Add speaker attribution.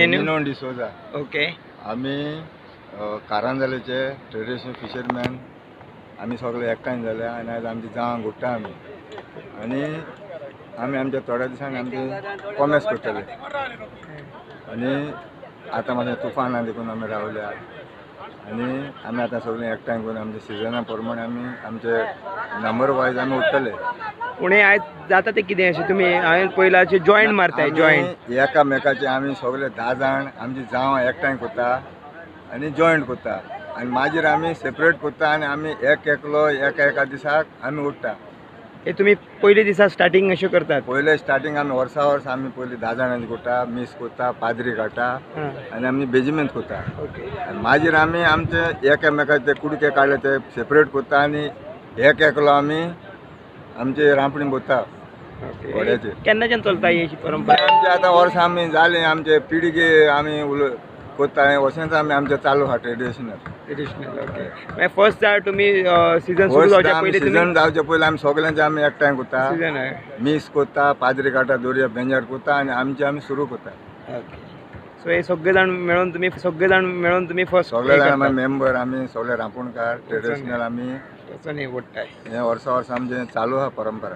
Speaker 1: न्हू?
Speaker 2: Minoan D'Souza.
Speaker 1: Okay.
Speaker 2: आमी कारांजालेचे traditional fisherman. आमी सगळे एकठांय जाले आनी आयज आमची जावं घोडटा आमी आनी आमी आमच्या थोड्या दिसांनी आमचे कॉमेस करतले. आनी आतां मातशें तुफान आहा देखून आमी रावल्या आनी आमी आतां सगळीं एकठांय करून आमच्या सिजना प्रमाणे आमी आमचे नंबर वायज आमी उडटले.
Speaker 1: पूण हे आयज जाता ते कितें अशें तुमी हांवें पयलां अशें जॉयंट मारताय जॉयंट.
Speaker 2: एकामेकाचे आमी सगळे 10 जाण आमची जावं एकठांय करता आनी जॉयंट करता आनी मागीर आमी सेपरेट करता आनी आमी एक एकलो एका एका दिसाक आमी उडटा.
Speaker 1: हे तुमी पयले दिसा स्टार्टींग अशें करतात?
Speaker 2: पयले स्टार्टींग आमी वर्सा वर्स आमी पयलीं 10 जाणांची करता, मीस करता, पाद्री काडटा आनी आमी बेजिमेंत करता. आनी मागीर आमी आमचे एकामेकाचे ते कुडके काडले ते सेपरेट करता आनी एक एकलो आमी आमचे रांपणी भरता घोड्याचेर.
Speaker 1: केन्नाच्यान चलता ही अशी परंपरा?
Speaker 2: आमचे आतां वर्सां आमी जालीं आमचे पिळगे आमी करता अशेंच आमी आमचें चालू आहा ट्रेडिशनल.
Speaker 1: Traditional okay. मागीर फर्स्ट जाळ तुमी सिजन सुरू जावच्या पयलीं
Speaker 2: सिजन जावचे पयलीं आमी सगळ्यांचे आमी एकठांय करता,
Speaker 1: सिजन
Speaker 2: मीस करता, पाद्री काडटा, दोरया बेंजार करता आनी आमचे आमी सुरू करता.
Speaker 1: ओके. सो हे सगळे जाण मेळून तुमी सगळे जाण मेळून तुमी फर्स्ट
Speaker 2: सगळे जाण आमी मेंबर आमी सगळे रांपोणकार ट्रेडिशनल आमी
Speaker 1: वचून हे ओडटाय.
Speaker 2: हें वर्सा वर्सा आमचें चालू आहा परंपरा.